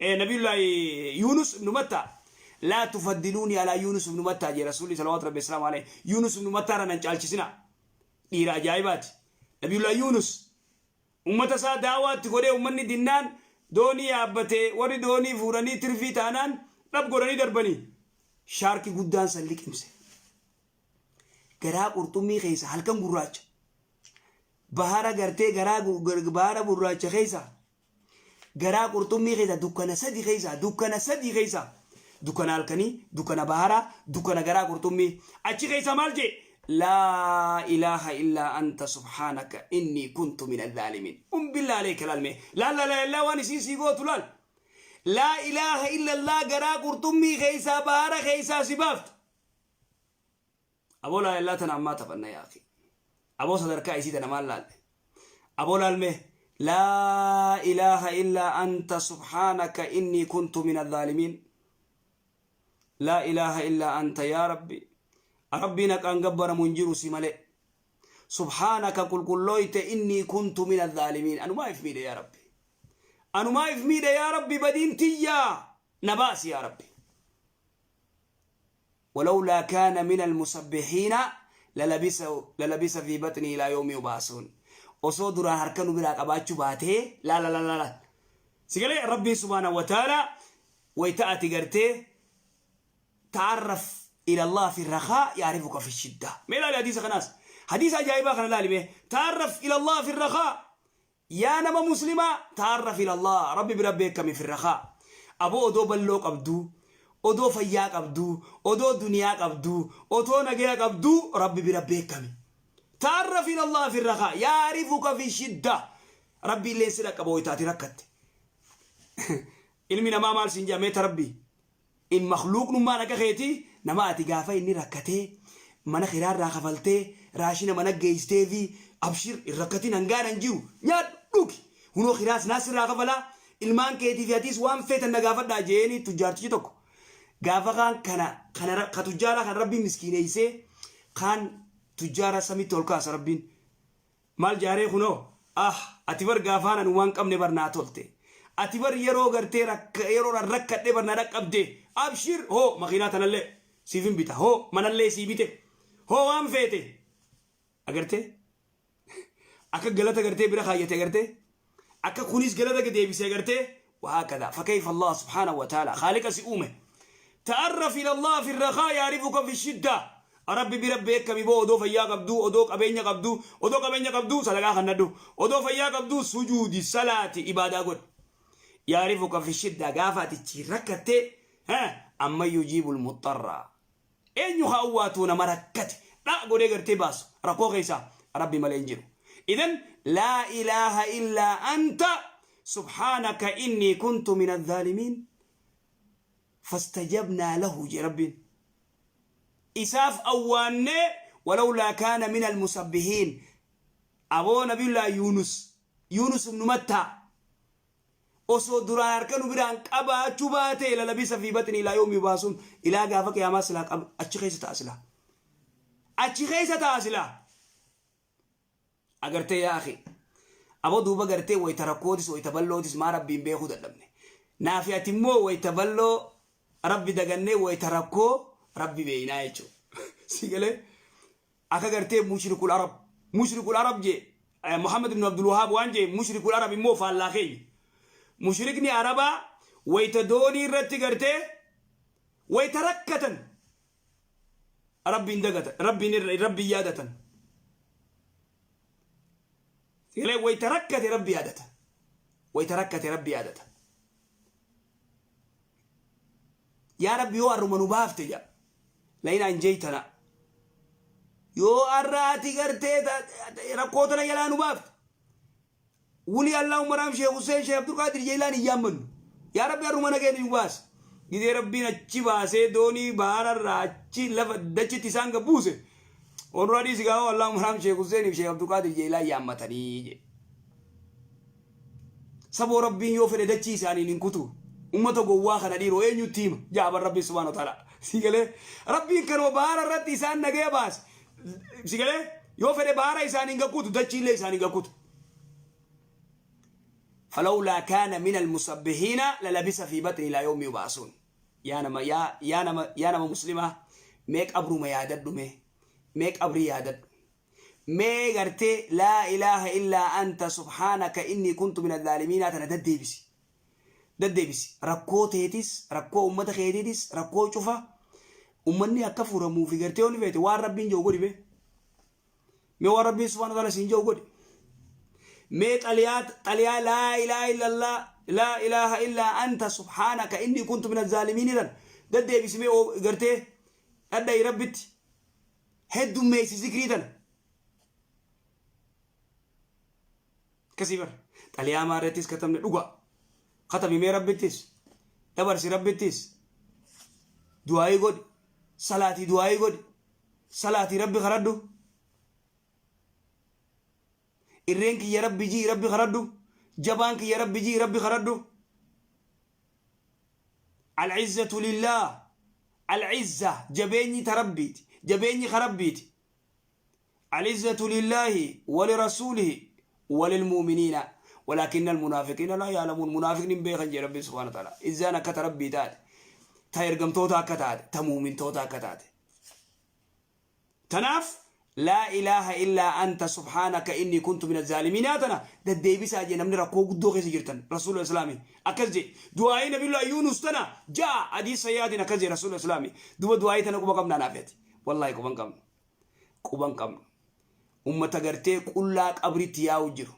Nabiyullaahi Yuunus ibnu Mattaa. Laa tufaddiluunii alaa Yuunus ibnu Mattaa jee Rasuulli salawaatu rabbi wasalaamu alayhi. Yuunus ibnu Mattaa irra nan caalchisinaa. Dhiira ajaa'ibaati. Nabiyullaahi Yuunus ummata isaa daawaa itti godhee ummanni dinnaan doonii yaabbatee warri doonii fuudhanii tirfii taanaan dhab godhanii darbanii. Shaarki guddaan san liqimse. Garaa qurxummii keessa halkan gurraacha. Bahara gartee garaa bahara gurraacha keessa garaa qurxummii keessa dukkana sadi keessa dukkana sadi keessa dukkana halkanii dukkana baharaa dukkana garaa qurxummii achi keessa maal jee laa ilaaha illaa anta subhaanaka innii kuntu min azaalimiin umbillaa aleeka laalmee laal laa laa waan isiin sii gootu laal laa ilaaha illallah garaa qurxummii keessaa bahara keessaa si baaftu Aboo laa illaa tana ammaa taphanna yaa akhi. Aboo sadarkaa isii tana maal laalle. Aboo laal mee laa ilaaha illaa anta subhaanaka innii kuntu min adhaalimiin. Laa ilaaha illaa anta yaa rabbi. Rabbiin haqaan gabbaramu hin jiru si malee. Subhaanaka qulqullooyte innii kuntu min adhaalimiin. Anumaa if miidhe yaa rabbi. Anumaa if miidhe yaa rabbi badiin tiyyaa na baasi yaa rabbi. Walawlaa kaana mina almusabbihiina lalabisa fi baxnii ilaa yawmi yub'asuun. Osoo duraan harka nu biraa qabaachuu baatee laala laala laala. Si galee Rabbiin subhaanahu wa ta'ala wayta ati gartee ta'arraf ila Allah fi rakhaa ya'rifuka fi shidda. Mee laali hadiisa kanaas. Hadiisa ajaa'ibaa kana laali mee. Ta'arraf ila Allah fi rakhaa. Yaa nama muslimaa ta'arraf ila Allah Rabbi bira beekami fi rakhaa. Aboo odoo balloo qabduu, odoo fayyaa qabduu, odoo duniyaa qabduu, otoo nagaya qabduu Rabbi bira beekami. Ta'arraf ila Allah fi rakhaa ya'rifuka fi shidda. Rabbi illeen si dhaqqaba wayta ati rakkatte. Ilmi namaa maal siin jedha mee ta Rabbii? In makhluuqnummaan akka keetii nama ati gaafa inni rakkatee mana kiraarraa kafaltee raashina mana geeysteefii abshir hin rakkatin hangaan an jiru nyaadhu dhugi hunoo kiraas naa sirraa kafalaa ilmaan keetii fi atiis waan feetan na gaafadhaa jeeni tujjaartichi tokko gaafa kaan kana kana ka tujjaaraa kan rabbiin miskiineeysee kaan tujjaara samitti ol kaasa rabbiin Maal jaaree kunoo ah ati bar gaafaan ani waan qabne bar naa tolte ati bar yeroo gartee rakka yeroon an rakkadhe bar na dhaqqabde abshir hoo makiinaa tanallee siifin bita hoo manallee sii bite hoo waan feete agartee akka galata gartee bira kaayyate agartee akka kunis galata deebise agartee وهكذا فكيف الله سبحانه وتعالى خالق سي uume تعرف إلى الله في الرخاء يعرفك في الشدة Rabbi bira beekami boo odoo fayyaa qabduu odoo qabeenya qabduu odoo qabeenya qabduu sadaqaa kannadhu odoo fayyaa qabduu sujuudi salaati ibaadaa godhi yaarifuka fi shiddaa gaafa ati ichi rakkatte amma yujiibul muxxarraa Eenyu haa owwaatuu nama rakkate dha godhee gartee baasu rakkoo keessaa Rabbi malee hin jiru. Idan laa ilaaha illaa anta subhaanaka innii kuntu min azzaalimiin fastajabnaa lahu jee Rabbiin. Isaaf awwaannee walawlaa kaana min almusabbihiin aboo nabiyullaa Yuunus Yuunus ibnu Mattaa Osoo duraan harka nu biraan qabaachuu baatee lalabisa fi baxni ilaa yoomi yubaasun ilaa gaafa qiyaamaa silaa qab achi keessa ta'a silaa. Achi keessa ta'a silaa. Agartee yaa akhi. Aboo duuba gartee wayita rakkootis wayita bal'ootis maa rabbiin beekuu dadhabne. Naafi ati immoo wayita bal'oo rabbi dagannee wayita rakkoo rabbi beeynaa jechuudha. Si galee? Akka gartee mushrikul arab mushrikul arab jee Muhammad ibn Abdul Wahhab waan jee mushrikul arab immoo faallaa keenya. Mushrikni arabaa wayta doonii irratti gartee wayta rakkatan rabbiin dagatan rabbiin rabbiin yaadatan. Galee wayta rakkate rabbi yaadata. Wayta rakkate rabbi yaadata. Yaa Rabbi yoo arruma nu baafte jedha. Lain anjeytana. Yoo arra ati gartee rakkoo tana jalaa nu baafte. Wuli Allahumma raam Sheekh Hussein Sheekh Abdul Qaadir Jeelaan hin yaammannu. Yaa Rabbi arruma nageen nu baasi. Gizee Rabbiin achi baasee doonii bahararraa achi lafa dachitti isaan gad buuse. Onurraa dhiisi gaa Allahumma raam Sheekh Hussein fi Sheekh Abdul Qaadir Jeelaan yaammatanii jedhe. Saboo Rabbiin yoo fedhe dachii isaaniin hin kutu. Ummata gowwaa kana dhiiroo eenyutti hima? Ja'a bar Rabbiin subhaanahu wa ta'ala. Si galee? Rabbiin kanuma bahara irratti isaan nagaya baase. Si galee? Yoo fedhe bahara isaaniin gad kutu dachii illee isaaniin gad kutu. Falawlaa kaana min almusabbihiina lalabisa fi baxni ilaa yawmi yub'asuun. Yaa nama yaa yaa nama yaa nama muslimaa, mee qabruma yaadadhu, mee qabrii yaadadhu. Mee gartee laa ilaaha illaa anta subhaanaka innii kuntu min azaalimiinaa tana daddeebisi. Daddeebisi. Rakkoo teetis, rakkoo ummata keetiitis, rakkoo cufa ummanni akka furamuufi gartee yoo ni feete waan Rabbiin jedhu godhi mee. Mee waan Rabbiin subhaanahu wa ta'aala siin jedhu godhi. Mee xaliyaa xaliyaa laa ilaaha illallah, laa ilaaha illaa anta subhaanaka innii kuntu min azzaalimiin tan daddeebisi. Mee gartee dhadha'i, Rabbitti heddummeessi zikrii tana. Akkasii bar xaliyaa maarreettis katabne dhugaa. Katabi mee, Rabbittis dabarsi, Rabbittis du'aayii godhi, salaatii du'aayii godhi, salaatii Rabbi kadhadhu. Irreen kiyya Rabbi jii, Rabbi kadhadhu. Jabaan kiyya Rabbi jii, Rabbi kadhadhu. Al-izzatu lillah. Al-izza, jabeenyi ta Rabbiiti. Jabeenyi ka Rabbiiti. Al-izzatu lillahi walirasuulihi walilmu'miniina walaakinna almunaafiqiina laa ya'lamuun. Munaafiqni hin beekan jee Rabbiin subhaanahu wa ta'aala. Izzaan akka ta Rabbii taate, ta ergamtoota akka taate, ta mu'mintoota akka taate. Tanaaf laa ilaaha illaa anta subhaanaka innii kuntu mina zaalimiinaa tana daddeebisaa jee. Namni rakkoo guddoo keessa jirtan, rasuula islaamii akkas jee. Du'aayii nabiyullah Yuunus tana ja'a hadiis sayyaatiin akkas jee rasuula islaamii. Duba du'aayii tana quba qabnaa naafeeti? Wallaahi quban qabnu, quban qabnu. Ummata gartee qullaa qabritti yaa'u jiru,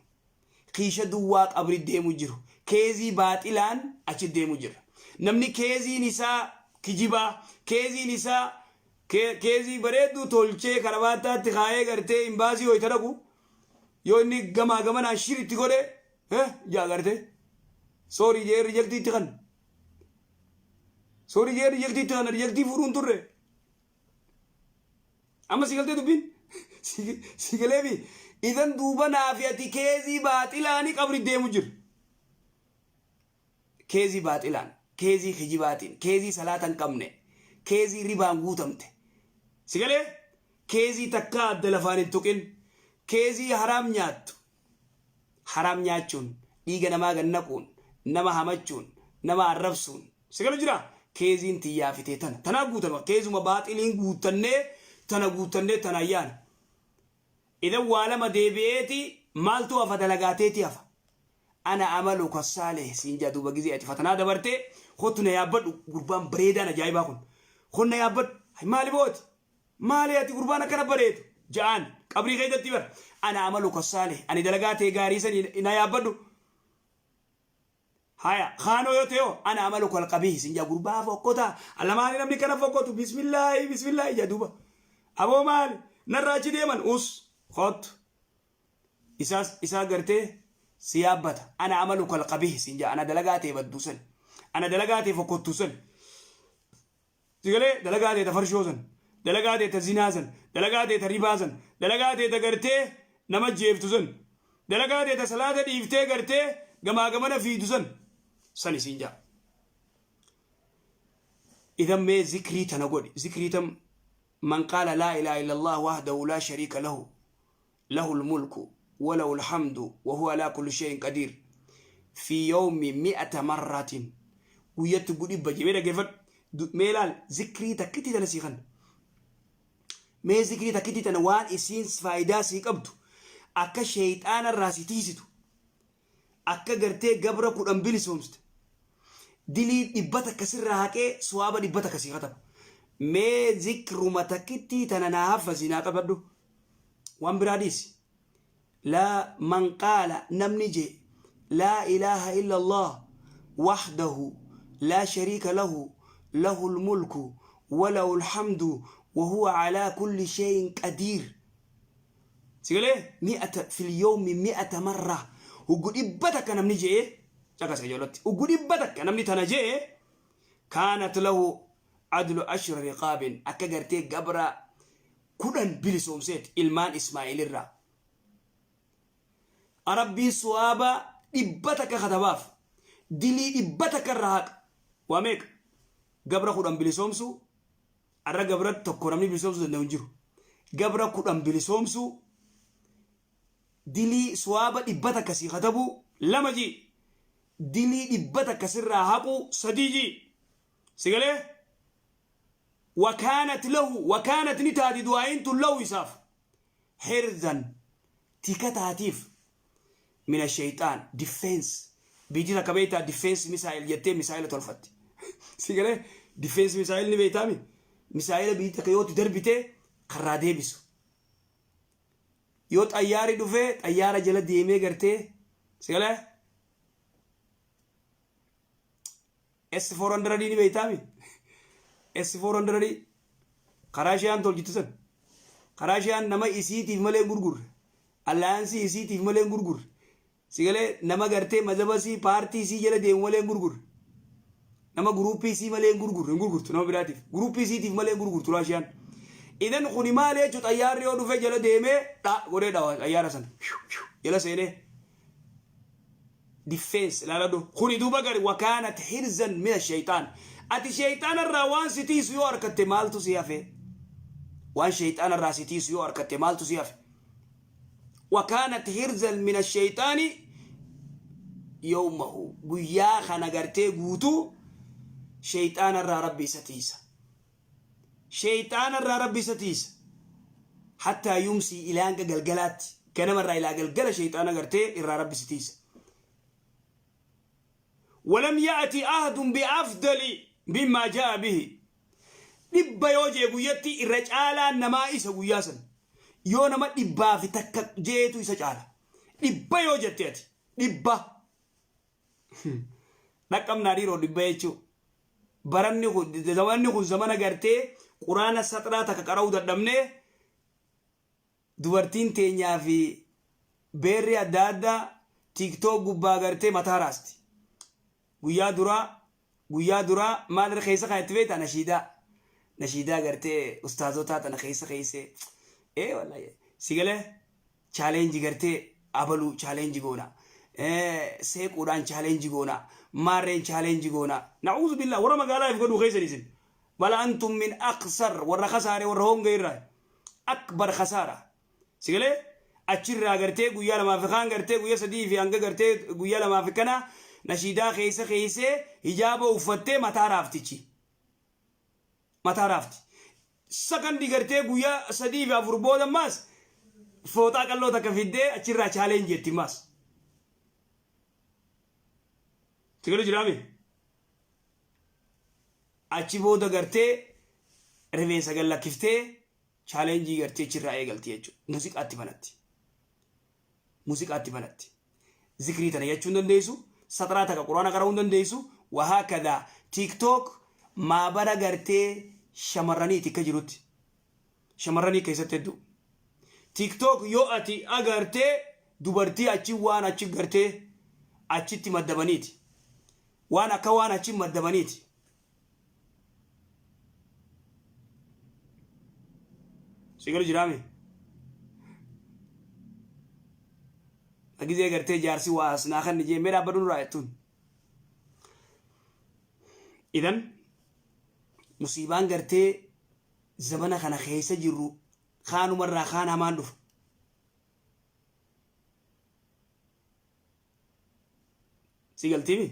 kiisha duwwaa qabri deemu jiru, keezii baaxilaan achi deemu jira. Namni keeziin isaa kijibaa, keeziin isaa keezii bareedduu tolchee karabaataatti kaayee gartee imbaasii hoyta dhaqu, yoo inni gamaa gamanaan shir itti godhe jaa gartee sorry jee reject itti kan, sorry jee reject itti kan, reject fuudhuun turre. Amma si galtee dubbiin? Si galeefi? Idan duuba naafi ati keezii baaxilaani qabri deemu jira. Keezii baaxilaan, keezii kijibaatiin, keezii salaata hin qabne, keezii ribaan guutamte. Si galee? Keezii takkaa adda lafaan hin tuqin, keezii haraam nyaattu. Haraam nyaachuun, dhiiga namaa gad naquun, nama hamachuun, nama arrabsuun. Si galu jira? Keeziin tiyyaa fitee tana. Tanaa guutama. Keezuma baaxiliin guuttannee, tana guuttannee tanaan yaana. Idan waa lama deebi'eeti maaltu hafa? Dalagaa teeti hafa. Ana amaluka saalih siin jaa. Duuba gizee ati fatanaa dabartee, kottu na yaabbadhu, gurbaan bareedaan ajaa'ibaa kun. Kun na yaabbadhu. Maali booti? Maali ati gurbaan akkana bareedu? Ja'aan qabrii keessatti bar. Ana amaluka saalih, ani dalagaa tee gaarii sanii na yaabbadhu. Haya, kaanoo yoo ta'e, ana amaluka alqabiih sin jaa, gurbaa fokkotaa. Alamaani namni kana fokkotu, bismillaahi bismillaahi jaa duuba. Aboo maali? Narraa achi deeman us kottu. Isaas isaa gartee si yaabbata. Ana amaluka alqabiih sin jaa, ana dalagaa tee badduu sani. Ana dalagaa tee fokkottuu sani. Sigalee dalagaa tee ta farshoo san, dalagaa tee ta zinaa san, dalagaa tee ta ribaa san, dalagaa tee ta gartee nama jeeftu san, dalagaa tee ta salaata dhiiftee gartee gamaa gamana fiidu san, sani siin jaa. Idan mee zikrii tana godhi. Zikrii tam man qaala laa ilaaha illallah wahdahu laa shariika lahu, lahu lmulku walahu lhamdu wa huwa alaa kulli shay'in qadiir fi yawmi mi'ata marratin, guyyatti gu 100 jee. Mee dhaggeeffadhu, mee laal, zikrii takkitti tana sii kanna. Mee zikrii takkitti tana waan isiin faayidaa sii qabdu, akka sheeyxaana irraa si tiisitu, akka gartee gabra 10 bilisoomste, dilii 100 sirraa haqee suwaaba 100 sii kataba. Mee zikruma takkittii tana naa haffasi, naa qabadhu, waan biraa dhiisi. Laa man qaala, namni jee, laa ilaaha illa Allah wahdahu laa shariika lahu, lahu lmulku walahu lhamdu wa huwa calaa kulli shay'in qadiir. Sigalee mi'ata fil yawmi mi'ata marra, huggu 100 namni je'e, caqasa ijoollotti, huggu 100 namni tana je'e, kaanat lahu adlu ashra riqaabin, akka gartee gabra 10 bilisoomseeti ilmaan Ismaa'ilirraa. Rabbiin suwaaba 100 katabaaf, dilii 100 irraa haqa. Waa meeqa? Gabra 10 bilisoomsuu. Arra gabra tokko namni bilisoomsuu danda'u hin jiru. Gabra 10 bilisoomsuu, dilii suwaaba 100 sii katabuu, lama ji. Dilii 100 sirraa haquu 3 ji. Si galee? Wakaanat lahu wakaanat ni taati du'aa'iin tun lahu isaaf hirzan tika taatiif mina sheyxaan defense biyyi takka beektaa defense missile jettee misaayila tolfatti. Si galee? Defense missile ni beektaami? Misaayila biyyi takka yoo itti darbite karraa deebisu. Yoo xayyaarri dhufe xayyaara jala deemee gartee si galee? S400 ni beektaami? S400 karaa isheen tolchitu san karaa isheen nama isiitiif malee hin gurgurre alaansii isiitiif malee hin gurgurre si galee nama gartee mazaba isii paartii isii jala deemu malee hin gurgurre nama guruuppii isii malee hin gurgurre hin gurgurtu nama biraatiif guruuppii isiitiif malee hin gurgurtu raashiyaan. Idan kuni maali jechuun xayyaarri yoo dhufe jala deemee dha godhee dhawa xayyaara sana jala seenee defense ilaaladhu kuni duuba gari wakaanat hirzan mina shayxaan ati shayxaana irraa waan si tiisu yoo arkatte maaltu si hafe waan shayxaana irraa si tiisu yoo arkatte maaltu si hafe wakaanat hirzan mina shayxaani yawmahu guyyaa kana gartee guutuu shayxaana irraa rabbi isa tiisa Sheyxaana irraa Rabbi isa tiiysa. Hattaa yumsii ilaa hanga galgalaatti. Ganama irraa ilaa galgala sheyxaana gartee irraa Rabbi si tiiysa. Walam ya'ati ahadun bi'afdali mimmaa jaa'a bihi. 100 yoo je'e guyyatti irra caalaan namaa isa guyyaa san. Yoo nama dhibbaa fi takka je'eetu isa caala. 100 yoo jette ati. 100. Dhaqqabnaa dhiiroo 100 jechuu. Baranni kun zamanni kun zamana gartee quraana saxraa takka qara'uu dadhabnee dubartiin teenyaa fi beerri adda addaa tiktok gubbaa gartee mataa raasti. Guyyaa duraa guyyaa duraa maal irra keessa kaayetti beektaa nashiidaa nashiidaa gartee ustaazotaa tana keessa keessee ee wallahi si galee challenge gartee abaluu challenge goona seequudhaan challenge goona maarreen challenge goona na'uuzu billah warra magaalaa if godhuu keessan isin bala antum min aqsar warra kasaare warra honga irraa akbar kasaara sigalee achirraa gartee guyyaa lamaa fi kaan gartee guyyaa sadii fi hanga gartee guyyaa lamaa fi kana nashiidaa keessa keessee hijaaba uffattee mataa raaftichi mataa raafti. Sakandii gartee guyyaa 3 fi 4 booda ammaas fooxaa qalloo takka fiddee achirraa challenge jetti ammaas. Si galu jiraami? Achi booda gartee rifeensa gad lakkiftee challenge gartee achirraa eegalti jechuudha. Muuziqaatti banatti. Muuziqaatti banatti. Zikrii tana jechuu hin dandeessu, saxraa takka quraana qara'uu hin dandeessu, wahaakadaa TikTok maabara gartee shamarraniiti akka jirutti. Shamarranii keessatti hedduu. TikTok yoo ati agartee dubartii achi waan achi gartee achitti maddabaniiti. Waan akka waan achi maddabaniiti. Si galu jiraame? Gizee gartee jaarsi waa as naa kanni jee mee dhaabbadhu nurraa jettuun. Idan musiibaan gartee zamana kana keessa jirru kaanumarraa kaan hamaan dhufa. Si galtiimi?